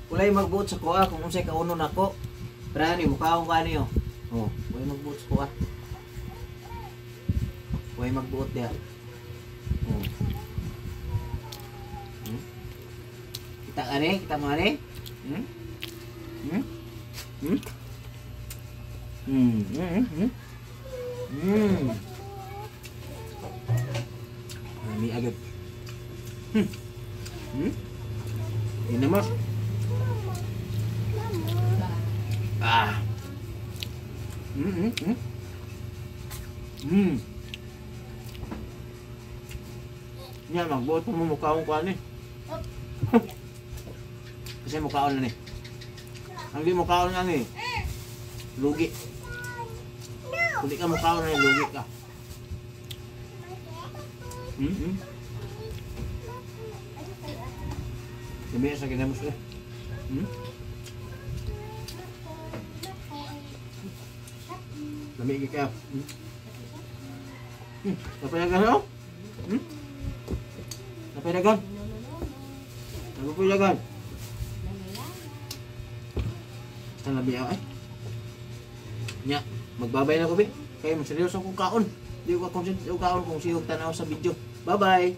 Walay magbuot sa kuha kung unsay kauno nako. Pero ani mukaon ka niyo. Oh, walay magbuot sa kuha. Walay magbuot diha. Oh. Kita ani, kita mo ani? Hmm? Hmm? Hmm? Hmm. Hmm. Hmm. Ani agad. Ini naman. Ah. Hmm. Hmm. Hmm. Nya magbuot pa mo mukhaon ko ani. Kasi mukhaon na ni. Ang di mukhaon na ni. Lugi. Kung di ka mukhaon na ni, lugi ka. Dami sa ginamos eh. Lami gyud kayo. Napayagan no? Napayagan. Napayagan. Basta labi ako eh. Nya, magbabay na ko be. Kaya seryoso akong kaon. Di ko ka-concentrate og kaon kung siyog tanaw sa video. Bye-bye.